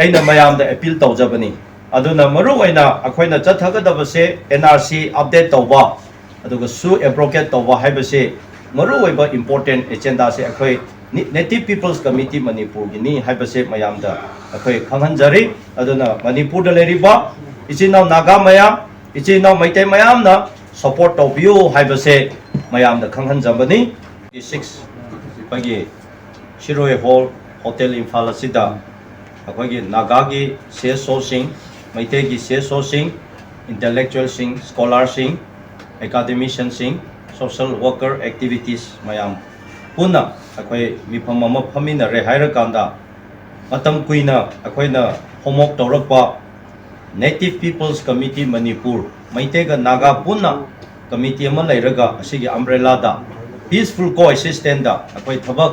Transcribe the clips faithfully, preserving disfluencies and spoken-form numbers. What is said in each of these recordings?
ꯑꯩꯅ ꯃꯌꯥꯝꯗ ꯑꯦꯄꯤꯜ ꯇꯧꯖꯕꯅꯤ꯫ ꯑꯗꯨꯅ ꯃꯔꯨ ꯑꯣꯏꯅ ꯑꯩꯈꯣꯏꯅ ꯆꯠꯊꯒꯗꯕꯁꯦ ꯑꯦꯟ ꯑꯥꯔ ꯁꯤ ꯑꯞꯗꯦꯠ ꯇꯧꯕ, ꯑꯗꯨꯒ ꯁꯨ ꯑꯦꯕ꯭ꯔꯣꯒꯦꯠ ꯇꯧꯕ ꯍꯥꯏꯕꯁꯦ ꯃꯔꯨ ꯑꯣꯏꯕ ꯏꯝꯄꯣꯔꯇꯦꯟ ꯑꯦꯖꯦꯟꯗꯥꯁꯦ ꯑꯩꯈꯣꯏ ꯅꯦꯇꯤꯚ ꯄꯤꯄꯜꯁ ꯀꯃꯤꯇꯤ ꯃꯅꯤꯄꯨꯔꯒꯤꯅꯤ ꯍꯥꯏꯕꯁꯦ ꯃꯌꯥꯝꯗ ꯑꯩꯈꯣꯏ ꯈꯪꯍꯟꯖꯔꯤ꯫ ꯑꯗꯨꯅ ꯃꯅꯤꯄꯨꯔꯗ ꯂꯩꯔꯤꯕ ꯏꯆꯤꯟ ꯏꯅꯥꯎ ꯅꯥꯒꯥ ꯃꯌꯥꯝ, ꯏꯆꯤꯟ ꯏꯅꯥꯎ ꯃꯩꯇꯩ ꯃꯌꯥꯝꯅ ꯁꯄꯣꯔꯠ ꯇꯧꯕꯤꯌꯨ ꯍꯥꯏꯕꯁꯦ ꯃꯌꯥꯝꯗ ꯈꯪꯍꯟꯖꯕꯅꯤ꯫ ꯁꯤꯛꯁ ꯑꯩꯈꯣꯏꯒꯤ ꯁꯤꯔꯣꯏ ꯍꯣꯜ ꯍꯣꯇꯦꯜ ꯏꯝꯐꯥꯜ ꯑꯁꯤꯗ ꯑꯩꯈꯣꯏꯒꯤ ꯅꯥꯒꯥꯒꯤ ꯁꯤ ꯑꯦꯁ ꯑꯣꯁꯤꯡ, ꯃꯩꯇꯩꯒꯤ ꯁꯤ ꯑꯦꯁ ꯑꯣꯁꯤꯡ, ꯏꯟꯇꯦꯂꯦꯛꯆꯨꯋꯦꯜꯁꯤꯡ, ꯁ꯭ꯀꯣꯂꯥꯔꯁꯤꯡ, ꯑꯦꯀꯥꯗꯦꯃꯤꯁꯤꯌꯟꯁꯤꯡ, ꯁꯣꯁꯦꯜ ꯋꯥꯔꯀꯔ ꯑꯦꯛꯇꯤꯚꯤꯇꯤꯁ ꯃꯌꯥꯝ ꯄꯨꯟꯅ ꯑꯩꯈꯣꯏ ꯃꯤꯐꯝ ꯑꯃ ꯐꯝꯃꯤꯟꯅꯔꯦ ꯍꯥꯏꯔꯀꯥꯟꯗ, ꯃꯇꯝ ꯀꯨꯏꯅ ꯑꯩꯈꯣꯏꯅ ꯍꯣꯝꯋꯣꯔꯛ ꯇꯧꯔꯛꯄ ꯅꯦꯇꯤꯚ ꯄꯤꯄꯜꯁ ꯀꯃꯤꯇꯤ ꯃꯅꯤꯄꯨꯔ, ꯃꯩꯇꯩꯒ ꯅꯥꯒꯥ ꯄꯨꯟꯅ ꯀꯃꯤꯇꯤ ꯑꯃ ꯂꯩꯔꯒ ꯑꯁꯤꯒꯤ ꯑꯝꯕ꯭ꯔꯦꯂꯥꯗ ꯄꯤꯁꯐꯨꯜ ꯀꯣꯑꯦꯛꯁꯤꯁꯇꯦꯟꯁꯇ ꯑꯩꯈꯣꯏ ꯊꯕꯛ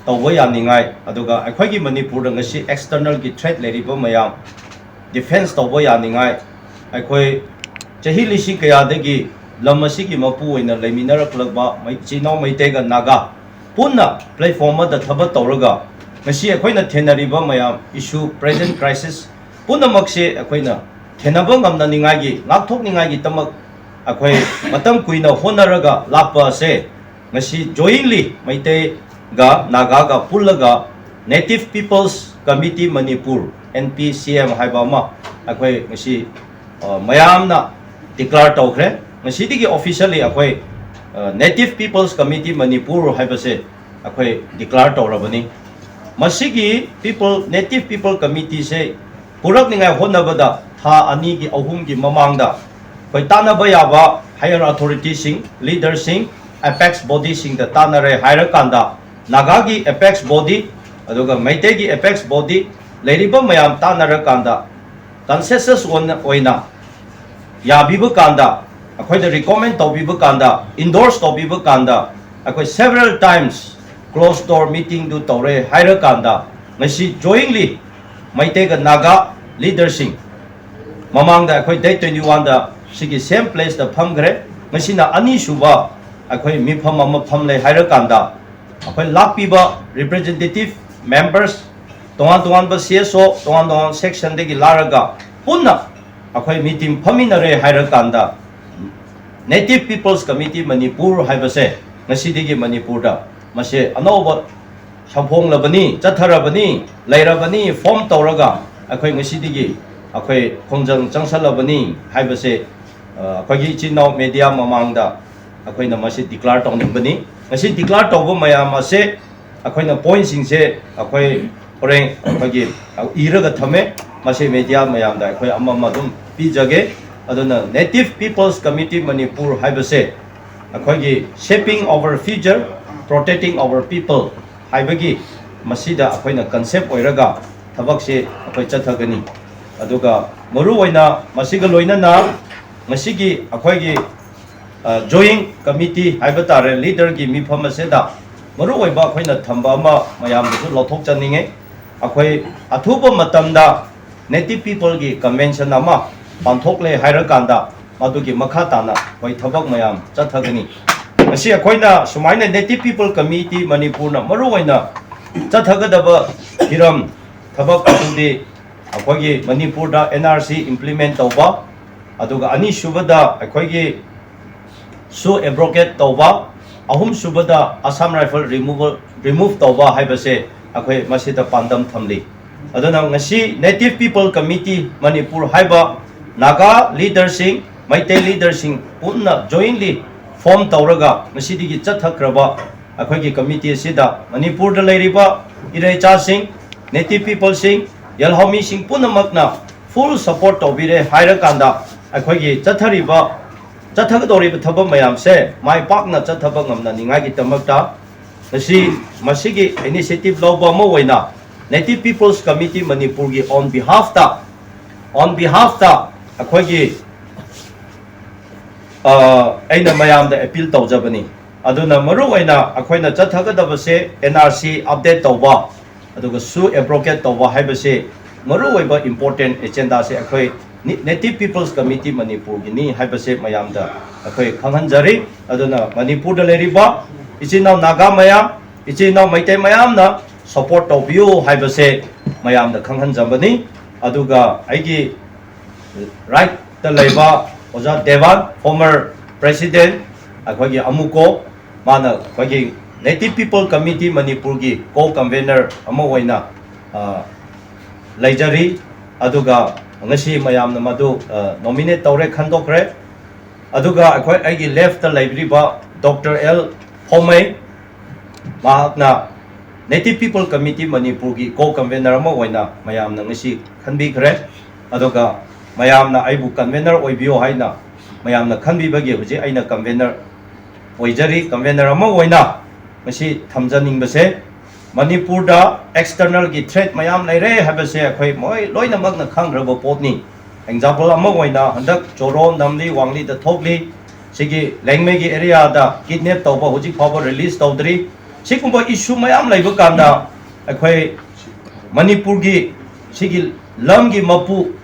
ꯇꯧꯕ ꯌꯥꯅꯤꯡꯉꯥꯏ, ꯑꯗꯨꯒ ꯑꯩꯈꯣꯏꯒꯤ ꯃꯅꯤꯄꯨꯔꯗ ꯉꯁꯤ ꯑꯦꯛꯁꯇꯔꯅꯦꯜꯒꯤ ꯊ꯭ꯔꯦꯠ ꯂꯩꯔꯤꯕ ꯃꯌꯥꯝ ꯗꯤꯐꯦꯟꯁ ꯇꯧꯕ ꯌꯥꯅꯤꯡꯉꯥꯏ, ꯑꯩꯈꯣꯏ ꯆꯍꯤ ꯂꯤꯁꯤꯡ ꯀꯌꯥꯗꯒꯤ ꯂꯝ ꯑꯁꯤꯒꯤ ꯃꯄꯨ ꯑꯣꯏꯅ ꯂꯩꯃꯤꯟꯅꯔꯛꯂꯕ ꯃꯩ-, ꯏꯆꯤꯜ ꯏꯅꯥꯎ ꯃꯩꯇꯩꯒ ꯅꯥꯒꯥ ꯄꯨꯟꯅ ꯄ꯭ꯂꯦꯠꯐꯣꯝ ꯑꯃꯗ ꯊꯕꯛ ꯇꯧꯔꯒ ꯉꯁꯤ ꯑꯩꯈꯣꯏꯅ ꯊꯦꯡꯅꯔꯤꯕ ꯃꯌꯥꯝ ꯏꯁꯨ, ꯄ꯭ꯔꯦꯖꯦꯟ ꯀ꯭ꯔꯥꯏꯁꯤꯁ ꯄꯨꯝꯅꯃꯛꯁꯦ ꯑꯩꯈꯣꯏꯅ ꯊꯦꯡꯅꯕ ꯉꯝꯅꯅꯤꯡꯉꯥꯏꯒꯤ, ꯉꯥꯛꯊꯣꯛꯅꯤꯡꯉꯥꯏꯒꯤꯗꯃꯛ ꯑꯩꯈꯣꯏ ꯃꯇꯝ ꯀꯨꯏꯅ ꯍꯣꯠꯅꯔꯒ ꯂꯥꯛꯄ ꯑꯁꯦ ꯉꯁꯤ ꯖꯣꯏꯟꯂꯤ ꯃꯩꯇꯩꯒ ꯅꯥꯒꯥꯒ ꯄꯨꯜꯂꯒ native peoples committee Manipur, N P C M ꯍꯥꯏꯕ ꯑꯃ ꯑꯩꯈꯣꯏ ꯉꯁꯤ, ꯑ, ꯃꯌꯥꯝꯅ ꯗꯤꯀ꯭ꯂꯦꯌꯔ ꯇꯧꯈ꯭ꯔꯦ꯫ ꯉꯁꯤꯗꯒꯤ ꯑꯣꯐꯤꯁꯤꯌꯦꯜꯂꯤ ꯑꯩꯈꯣꯏ, ꯑ, ꯅꯦꯇꯤꯚ ꯄꯤꯄꯜꯁ ꯀꯃꯤꯇꯤ ꯃꯅꯤꯄꯨꯔ ꯍꯥꯏꯕꯁꯦ ꯑꯩꯈꯣꯏ ꯗꯤꯀ꯭ꯂꯦꯌꯔ ꯇꯧꯔꯕꯅꯤ꯫ ꯃꯁꯤꯒꯤ ꯄꯤꯄꯜ, ꯅꯦꯇꯤꯚ ꯄꯤꯄꯜ ꯀꯃꯤꯇꯤꯁꯦ ꯄꯨꯔꯛꯅꯤꯡꯉꯥꯏ ꯍꯣꯠꯅꯕꯗ ꯊꯥ ꯑꯅꯤꯒꯤ, ꯑꯍꯨꯝꯒꯤ ꯃꯃꯥꯡꯗ ꯑꯩꯈꯣꯏ ꯇꯥꯟꯅꯕ ꯌꯥꯕ ꯍꯥꯌꯔ ꯑꯣꯊꯣꯔꯤꯇꯤꯁꯤꯡ, ꯂꯤꯗꯔꯁꯤꯡ, ꯑꯦꯄꯦꯛꯁ ꯕꯣꯗꯤꯁꯤꯡꯗ ꯇꯥꯟꯅꯔꯦ ꯍꯥꯏꯔꯀꯥꯟꯗ, ꯅꯥꯒꯥꯒꯤ ꯑꯦꯄꯦꯛꯁ ꯕꯣꯗꯤ ꯑꯗꯨꯒ ꯃꯩꯇꯩꯒꯤ ꯑꯦꯄꯦꯛꯁ ꯕꯣꯗꯤ ꯂꯩꯔꯤꯕ ꯃꯌꯥꯝ ꯇꯥꯟꯅꯔꯀꯥꯟꯗ, ꯀꯟꯁꯦꯟꯁꯁ ꯑꯣꯏꯅ, ꯑꯣꯏꯅ ꯌꯥꯕꯤꯕ ꯀꯥꯟꯗ, ꯑꯩꯈꯣꯏꯗ ꯔꯤꯀꯣꯃꯦꯟ ꯇꯧꯕꯤꯕ ꯀꯥꯟꯗ, ꯏꯟꯗꯣꯔꯁ ꯇꯧꯕꯤꯕ ꯀꯥꯟꯗ, ꯑꯩꯈꯣꯏ several times closed door meetingꯗꯨ ꯇꯧꯔꯦ ꯍꯥꯏꯔꯀꯥꯟꯗ, ꯉꯁꯤ ꯖꯣꯏꯟꯂꯤ ꯃꯩꯇꯩꯒ ꯅꯥꯒꯥ ꯂꯤꯗꯔꯁꯤꯡ ꯃꯃꯥꯡꯗ ꯑꯩꯈꯣꯏ ꯗꯦꯠ ꯇ꯭ꯋꯦꯟꯇꯤ ꯋꯥꯟꯗ ꯁꯤꯒꯤ ꯁꯦꯝ ꯄ꯭ꯂꯦꯁꯇ ꯐꯝꯈ꯭ꯔꯦ꯫ ꯉꯁꯤꯅ ꯑꯅꯤꯁꯨꯕ ꯑꯩꯈꯣꯏ ꯃꯤꯐꯝ ꯑꯃ ꯐꯝꯂꯦ ꯍꯥꯏꯔꯀꯥꯟꯗ, ꯑꯩꯈꯣꯏ ꯂꯥꯛꯄꯤꯕ ꯔꯤꯄ꯭ꯔꯦꯖꯦꯟꯇꯦꯇꯤꯚ ꯃꯦꯝꯕꯔꯁ, ꯇꯣꯉꯥꯟ ꯇꯣꯉꯥꯟꯕ C S O, ꯇꯣꯉꯥꯟ ꯇꯣꯉꯥꯟꯕ sectionꯗꯒꯤ ꯂꯥꯛꯂꯒ ꯄꯨꯟꯅ ꯑꯩꯈꯣꯏ meeting ꯐꯝꯃꯤꯟꯅꯔꯦ ꯍꯥꯏꯔꯀꯥꯟꯗ, Native People's Committee ꯃꯅꯤꯄꯨꯔ ꯍꯥꯏꯕꯁꯦ ꯉꯁꯤꯗꯒꯤ ꯃꯅꯤꯄꯨꯔꯗ ꯃꯁꯦ ꯑꯅꯧꯕ ꯁꯪꯐꯣꯡꯂꯕꯅꯤ, ꯆꯠꯊꯔꯕꯅꯤ, ꯂꯩꯔꯕꯅꯤ, form ꯇꯧꯔꯒ ꯑꯩꯈꯣꯏ ꯉꯁꯤꯗꯒꯤ ꯑꯩꯈꯣꯏ ꯈꯣꯡꯖꯪ ꯆꯪꯁꯜꯂꯕꯅꯤ ꯍꯥꯏꯕꯁꯦ, ꯑ, ꯑꯩꯈꯣꯏꯒꯤ ꯏꯆꯤꯟ ꯏꯅꯥꯎ media ꯃꯃꯥꯡꯗ ꯑꯩꯈꯣꯏꯅ ꯃꯁꯤ declare ꯇꯧꯅꯤꯡꯕꯅꯤ꯫ ꯉꯁꯤ declare ꯇꯧꯕ ꯃꯌꯥꯝ ꯑꯁꯦ ꯑꯩꯈꯣꯏꯅ pointꯁꯤꯡꯁꯦ ꯑꯩꯈꯣꯏ ꯍꯣꯔꯦꯟ ꯑꯩꯈꯣꯏꯒꯤ ꯏꯔꯒ ꯊꯝꯃꯦ꯫ ꯃꯁꯤ media ꯃꯌꯥꯝꯗ ꯑꯩꯈꯣꯏ ꯑꯃꯃ ꯑꯗꯨꯝ ꯄꯤꯖꯒꯦ꯫ ꯑꯗꯨꯅ Native People's Committee ꯃꯅꯤꯄꯨꯔ ꯍꯥꯏꯕꯁꯦ ꯑꯩꯈꯣꯏꯒꯤ Shaping Our Future, Protecting Our People ꯍꯥꯏꯕꯒꯤ ꯃꯁꯤꯗ ꯑꯩꯈꯣꯏꯅ concept ꯑꯣꯏꯔꯒ ꯊꯕꯛꯁꯦ ꯑꯩꯈꯣꯏ ꯆꯠꯊꯒꯅꯤ꯫ ꯑꯗꯨꯒ ꯃꯔꯨꯑꯣꯏꯅ ꯃꯁꯤꯒ ꯂꯣꯏꯅꯅ ꯉꯁꯤꯒꯤ ꯑꯩꯈꯣꯏꯒꯤ, ꯑ, joint committee ꯍꯥꯏꯕ ꯇꯥꯔꯦ, leaderꯒꯤ ꯃꯤꯐꯝ ꯑꯁꯤꯗ ꯃꯔꯨꯑꯣꯏꯕ ꯑꯩꯈꯣꯏꯅ ꯊꯝꯕ ꯑꯃ ꯃꯌꯥꯝꯗꯁꯨ ꯂꯧꯊꯣꯛꯆꯅꯤꯡꯉꯤ꯫ ꯑꯩꯈꯣꯏ ꯑꯊꯨꯕ ꯃꯇꯝꯗ Native Peopleꯒꯤ convention ꯑꯃ ꯄꯥꯡꯊꯣꯛꯂꯦ ꯍꯥꯏꯔꯀꯥꯟꯗ ꯃꯗꯨꯒꯤ ꯃꯈꯥ ꯇꯥꯅ ꯑꯩꯈꯣꯏ ꯊꯕꯛ ꯃꯌꯥꯝ ꯆꯠꯊꯒꯅꯤ꯫ ꯉꯁꯤ ꯑꯩꯈꯣꯏꯅ ꯁꯨꯃꯥꯏꯅ Native People Committee ꯃꯅꯤꯄꯨꯔꯅ ꯃꯔꯨꯑꯣꯏꯅ ꯆꯠꯊꯒꯗꯕ ꯍꯤꯔꯝ ꯊꯕꯛ ꯑꯗꯨꯗꯤ ꯑꯩꯈꯣꯏꯒꯤ ꯃꯅꯤꯄꯨꯔꯗ N R C implement ꯇꯧꯕ, ꯑꯗꯨꯒ ꯑꯅꯤꯁꯨꯕꯗ ꯑꯩꯈꯣꯏꯒꯤ ꯁꯨ abrogate ꯇꯧꯕ, ꯑꯍꯨꯝꯁꯨꯕꯗ Assam Rifle removal, remove ꯇꯧꯕ ꯍꯥꯏꯕꯁꯦ ꯑꯩꯈꯣꯏ ꯃꯁꯤꯗ ꯄꯥꯟꯗꯝ ꯊꯝꯂꯤ꯫ ꯑꯗꯨꯅ ꯉꯁꯤ Native People Committee ꯃꯅꯤꯄꯨꯔ ꯍꯥꯏꯕ ꯅꯥꯒꯥ leaderꯁꯤꯡ, ꯃꯩꯇꯩ leaderꯁꯤꯡ ꯄꯨꯟꯅ jointly form ꯇꯧꯔꯒ ꯉꯁꯤꯗꯒꯤ ꯆꯠꯊꯈ꯭ꯔꯕ ꯑꯩꯈꯣꯏꯒꯤ committee ꯑꯁꯤꯗ ꯃꯅꯤꯄꯨꯔꯗ ꯂꯩꯔꯤꯕ ꯏꯔꯩꯆꯥꯁꯤꯡ, Native Peopleꯁꯤꯡ, ꯌꯦꯜꯍꯧꯃꯤꯁꯤꯡ ꯄꯨꯝꯅꯃꯛꯅ full support ꯇꯧꯕꯤꯔꯦ ꯍꯥꯏꯔꯀꯥꯟꯗ ꯑꯩꯈꯣꯏꯒꯤ ꯆꯠꯊꯔꯤꯕ, ꯆꯠꯊꯒꯗꯧꯔꯤꯕ ꯊꯕꯛ ꯃꯌꯥꯝꯁꯦ ꯃꯥꯏ ꯄꯥꯛꯅ ꯆꯠꯊꯕ ꯉꯝꯅꯅꯤꯡꯉꯥꯏꯒꯤꯗꯃꯛꯇ ꯉꯁꯤ ꯃꯁꯤꯒꯤ initiative ꯂꯧꯕ ꯑꯃ ꯑꯣꯏꯅ Native People's Committee ꯃꯅꯤꯄꯨꯔꯒꯤ on behalfꯇ, on behalfꯇ ꯑꯩꯈꯣꯏꯒꯤ, ꯑ, ꯑꯩꯅ ꯃꯌꯥꯝꯗ appeal ꯇꯧꯖꯕꯅꯤ꯫ ꯑꯗꯨꯅ ꯃꯔꯨꯑꯣꯏꯅ ꯑꯩꯈꯣꯏꯅ ꯆꯠꯊꯒꯗꯕꯁꯦ N R C update ꯇꯧꯕ, ꯑꯗꯨꯒ ꯁꯨ abrogate ꯇꯧꯕ ꯍꯥꯏꯕꯁꯦ ꯃꯔꯨꯑꯣꯏꯕ important agendaꯁꯦ ꯑꯩꯈꯣꯏ ꯅꯤ-, Native People's Committee ꯃꯅꯤꯄꯨꯔꯒꯤꯅꯤ ꯍꯥꯏꯕꯁꯦ ꯃꯌꯥꯝꯗ ꯑꯩꯈꯣꯏ ꯈꯪꯍꯟꯖꯔꯤ꯫ ꯑꯗꯨꯅ ꯃꯅꯤꯄꯨꯔꯗ ꯂꯩꯔꯤꯕ ꯏꯆꯤꯟ ꯏꯅꯥꯎ ꯅꯥꯒꯥ ꯃꯌꯥꯝ, ꯏꯆꯤꯟ ꯏꯅꯥꯎ ꯃꯩꯇꯩ ꯃꯌꯥꯝꯅ ꯁꯄꯣꯔꯠ ꯇꯧꯕꯤꯌꯨ ꯍꯥꯏꯕꯁꯦ ꯃꯌꯥꯝꯗ ꯈꯪꯍꯟꯖꯕꯅꯤ꯫ ꯑꯗꯨꯒ ꯑꯩꯒꯤ ꯔꯥꯏꯠꯇ ꯂꯩꯕ ꯑꯣꯖꯥ ꯗꯦꯕꯥꯟ, former president, ꯑꯩꯈꯣꯏꯒꯤ ꯑꯃꯨꯀꯣ, ꯃꯥꯅ ꯑꯩꯈꯣꯏꯒꯤ Native People Committee ꯃꯅꯤꯄꯨꯔꯒꯤ co convener ꯑꯃ ꯑꯣꯏꯅ, ꯑ, ꯂꯩꯖꯔꯤ꯫ ꯑꯗꯨꯒ ꯉꯁꯤ ꯃꯌꯥꯝꯅ ꯃꯗꯨ, ꯑ, nominate ꯇꯧꯔꯦ, ꯈꯟꯗꯣꯛꯈ꯭ꯔꯦ꯫ ꯑꯗꯨꯒ ꯑꯩꯈꯣꯏ, ꯑꯩꯒꯤ ꯂꯦꯐꯇ ꯂꯩꯕꯤꯔꯤꯕ ꯗꯣꯛꯇꯔ ꯑꯦꯜ ꯐꯣꯃꯩ, ꯃꯍꯥꯛꯅ Native People Committee ꯃꯅꯤꯄꯨꯔꯒꯤ co convener ꯑꯃ ꯑꯣꯏꯅ ꯃꯌꯥꯝꯅ ꯉꯁꯤ ꯈꯟꯕꯤꯈ꯭ꯔꯦ꯫ ꯑꯗꯨꯒ ꯃꯌꯥꯝꯅ ꯑꯩꯕꯨ convener ꯑꯣꯏꯕꯤꯌꯣ ꯍꯥꯏꯅ ꯃꯌꯥꯝꯅ ꯈꯟꯕꯤꯕꯒꯤ ꯍꯧꯖꯤꯛ ꯑꯩꯅ convener ꯑꯣꯏꯖꯔꯤ꯫ Convener ꯑꯃ ꯑꯣꯏꯅ ꯉꯁꯤ ꯊꯝꯖꯅꯤꯡꯕꯁꯦ, ꯃꯅꯤꯄꯨꯔꯗ externalꯒꯤ threat ꯃꯌꯥꯝ ꯂꯩꯔꯦ ꯍꯥꯏꯕꯁꯦ ꯑꯩꯈꯣꯏ ꯃꯣꯏ ꯂꯣꯏꯅꯃꯛꯅ ꯈꯪꯈ꯭ꯔꯕ ꯄꯣꯠꯅꯤ꯫ Example ꯑꯃ ꯑꯣꯏꯅ ꯍꯟꯗꯛ ꯆꯣꯔꯣ, ꯅꯝꯂꯤ, ꯋꯥꯡꯂꯤꯗ ꯊꯣꯛꯂꯤ, ꯁꯤꯒꯤ ꯂꯦꯡꯃꯩꯒꯤ areaꯗ kidnap ꯇꯧꯕ ꯍꯧꯖꯤꯛ ꯐꯥꯎꯕ release ꯇꯧꯗ꯭ꯔꯤ꯫ ꯁꯤꯒꯨꯝꯕ issue ꯃꯌꯥꯝ ꯂꯩꯕ ꯀꯥꯟꯗ ꯑꯩꯈꯣꯏ ꯃꯅꯤꯄꯨꯔꯒꯤ ꯁꯤꯒꯤ ꯂꯝꯒꯤ ꯃꯄꯨ,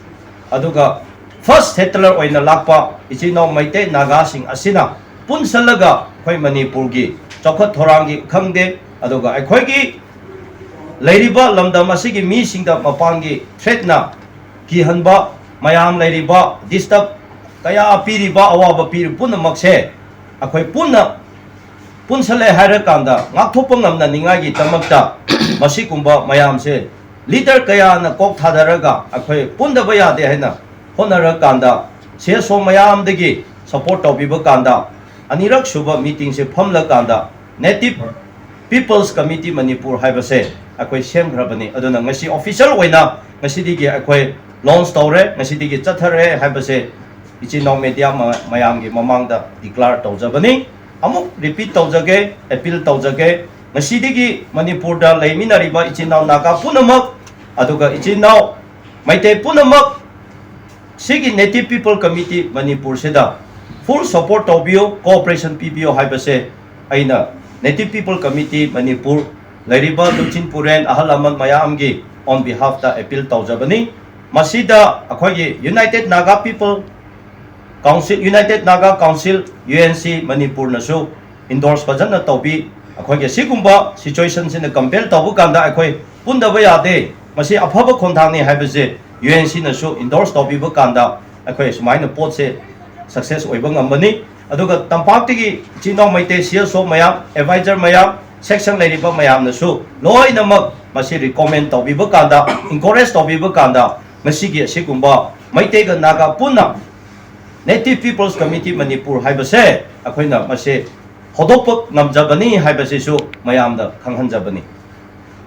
ꯑꯗꯨꯒ first settler ꯑꯣꯏꯅ ꯂꯥꯛꯄ ꯏꯆꯤꯟ ꯏꯅꯥꯎ ꯃꯩꯇꯩ ꯅꯥꯒꯥꯁꯤꯡ ꯑꯁꯤꯅ ꯄꯨꯟꯁꯜꯂꯒ ꯑꯩꯈꯣꯏ ꯃꯅꯤꯄꯨꯔꯒꯤ ꯆꯥꯎꯈꯠ ꯊꯧꯔꯥꯡꯒꯤ ꯈꯪꯗꯦ, ꯑꯗꯨꯒ ꯑꯩꯈꯣꯏꯒꯤ ꯂꯩꯔꯤꯕ ꯂꯝꯗꯝ ꯑꯁꯤꯒꯤ ꯃꯤꯁꯤꯡꯗ ꯃꯄꯥꯟꯒꯤ threatꯅ ꯀꯤꯍꯟꯕ, ꯃꯌꯥꯝ ꯂꯩꯔꯤꯕ disturb ꯀꯌꯥ ꯄꯤꯔꯤꯕ, ꯑꯋꯥꯕ ꯄꯤꯔꯤꯕ ꯄꯨꯝꯅꯃꯛꯁꯦ ꯑꯩꯈꯣꯏ ꯄꯨꯟꯅ ꯄꯨꯟꯁꯜꯂꯦ ꯍꯥꯏꯔꯀꯥꯟꯗ ꯉꯥꯛꯊꯣꯛꯄ ꯉꯝꯅꯅꯤꯡꯉꯥꯏꯒꯤꯗꯃꯛꯇ ꯃꯁꯤꯒꯨꯝꯕ ꯃꯌꯥꯝꯁꯦ leader ꯀꯌꯥꯅ ꯀꯣꯛ ꯊꯥꯗꯔꯒ ꯑꯩꯈꯣꯏ ꯄꯨꯟꯗꯕ ꯌꯥꯗꯦ ꯍꯥꯏꯅ ꯍꯣꯠꯅꯔꯀꯥꯟꯗ CSO ꯃꯌꯥꯝꯗꯒꯤ support ꯇꯧꯕꯤꯕ ꯀꯥꯟꯗ ꯑꯅꯤꯔꯛ ꯁꯨꯕ meetingꯁꯦ ꯐꯝꯂꯀꯥꯟꯗ Native People's Committee ꯃꯅꯤꯄꯨꯔ ꯍꯥꯏꯕꯁꯦ ꯑꯩꯈꯣꯏ ꯁꯦꯝꯈ꯭ꯔꯕꯅꯤ꯫ ꯑꯗꯨꯅ ꯉꯁꯤ official ꯑꯣꯏꯅ ꯉꯁꯤꯗꯒꯤ ꯑꯩꯈꯣꯏ launch ꯇꯧꯔꯦ, ꯉꯁꯤꯗꯒꯤ ꯆꯠꯊꯔꯦ ꯍꯥꯏꯕꯁꯦ ꯏꯆꯤꯟ ꯏꯅꯥꯎ media ꯃ-, ꯃꯌꯥꯝꯒꯤ ꯃꯃꯥꯡꯗ declare ꯇꯧꯖꯕꯅꯤ꯫ ꯑꯃꯨꯛ repeat ꯇꯧꯖꯒꯦ, appeal ꯇꯧꯖꯒꯦ, ꯉꯁꯤꯗꯒꯤ ꯃꯅꯤꯄꯨꯔꯗ ꯂꯩꯃꯤꯟꯅꯔꯤꯕ ꯏꯆꯤꯟ ꯏꯅꯥꯎ ꯅꯥꯒꯥ ꯄꯨꯝꯅꯃꯛ, ꯑꯗꯨꯒ ꯏꯆꯤꯟ ꯏꯅꯥꯎ ꯃꯩꯇꯩ ꯄꯨꯝꯅꯃꯛ ꯁꯤꯒꯤ Native People Committee ꯃꯅꯤꯄꯨꯔꯁꯤꯗ full support ꯇꯧꯕꯤꯌꯨ, cooperation ꯄꯤꯕꯤꯌꯨ ꯍꯥꯏꯕꯁꯦ ꯑꯩꯅ Native People Committee ꯃꯅꯤꯄꯨꯔ ꯂꯩꯔꯤꯕ ꯂꯨꯆꯤꯟ ꯄꯨꯔꯦꯟ ꯑꯍꯜ ꯂꯃꯟ ꯃꯌꯥꯝꯒꯤ on behalfꯇ appeal ꯇꯧꯖꯕꯅꯤ꯫ ꯃꯁꯤꯗ ꯑꯩꯈꯣꯏꯒꯤ United Naga People Council, United Naga Council, UNC ꯃꯅꯤꯄꯨꯔꯅꯁꯨ endorse ꯐꯖꯅ ꯇꯧꯕꯤ꯫ ꯑꯩꯈꯣꯏꯒꯤ ꯑꯁꯤꯒꯨꯝꯕ ꯁꯤꯆꯨꯋꯦꯁꯟꯁꯤꯅ ꯀꯝꯄꯦꯜ ꯇꯧꯕ ꯀꯥꯟꯗ ꯑꯩꯈꯣꯏ ꯄꯨꯟꯗꯕ ꯌꯥꯗꯦ, ꯃꯁꯤ ꯑꯐꯕ ꯈꯣꯡꯊꯥꯡꯅꯤ ꯍꯥꯏꯕꯁꯦ ꯌꯨ ꯑꯦꯟ ꯁꯤꯅꯁꯨ ꯏꯟꯗꯣꯔꯁ ꯇꯧꯕꯤꯕ ꯀꯥꯟꯗ ꯑꯩꯈꯣꯏ ꯁꯨꯃꯥꯏꯅ ꯄꯣꯠꯁꯦ ꯁꯛꯁꯦꯁ ꯑꯣꯏꯕ ꯉꯝꯕꯅꯤ꯫ ꯑꯗꯨꯒ ꯇꯝꯄꯥꯛꯇꯒꯤ ꯏꯆꯤꯟ ꯏꯅꯥꯎ ꯃꯩꯇꯩ ꯁꯤ ꯑꯦꯁ ꯑꯣ ꯃꯌꯥꯝ, ꯑꯦꯗꯚꯥꯏꯖꯔ ꯃꯌꯥꯝ, ꯁꯦꯛꯁꯟ ꯂꯩꯔꯤꯕ ꯃꯌꯥꯝꯅꯁꯨ ꯂꯣꯏꯅꯃꯛ ꯃꯁꯤ ꯔꯤꯀꯣꯃꯦꯟ ꯇꯧꯕꯤꯕ ꯀꯥꯟꯗ, ꯏꯟꯀꯣꯔꯦꯖ ꯇꯧꯕꯤꯕ ꯀꯥꯟꯗ ꯉꯁꯤꯒꯤ ꯑꯁꯤꯒꯨꯝꯕ ꯃꯩꯇꯩꯒ ꯅꯥꯒꯥ ꯄꯨꯟꯅ Native People's Committee ꯃꯅꯤꯄꯨꯔ ꯍꯥꯏꯕꯁꯦ ꯑꯩꯈꯣꯏꯅ ꯃꯁꯤ ꯍꯧꯗꯣꯛꯄ ꯉꯝꯖꯕꯅꯤ ꯍꯥꯏꯕꯁꯤꯁꯨ ꯃꯌꯥꯝꯗ ꯈꯪꯍꯟꯖꯕꯅꯤ꯫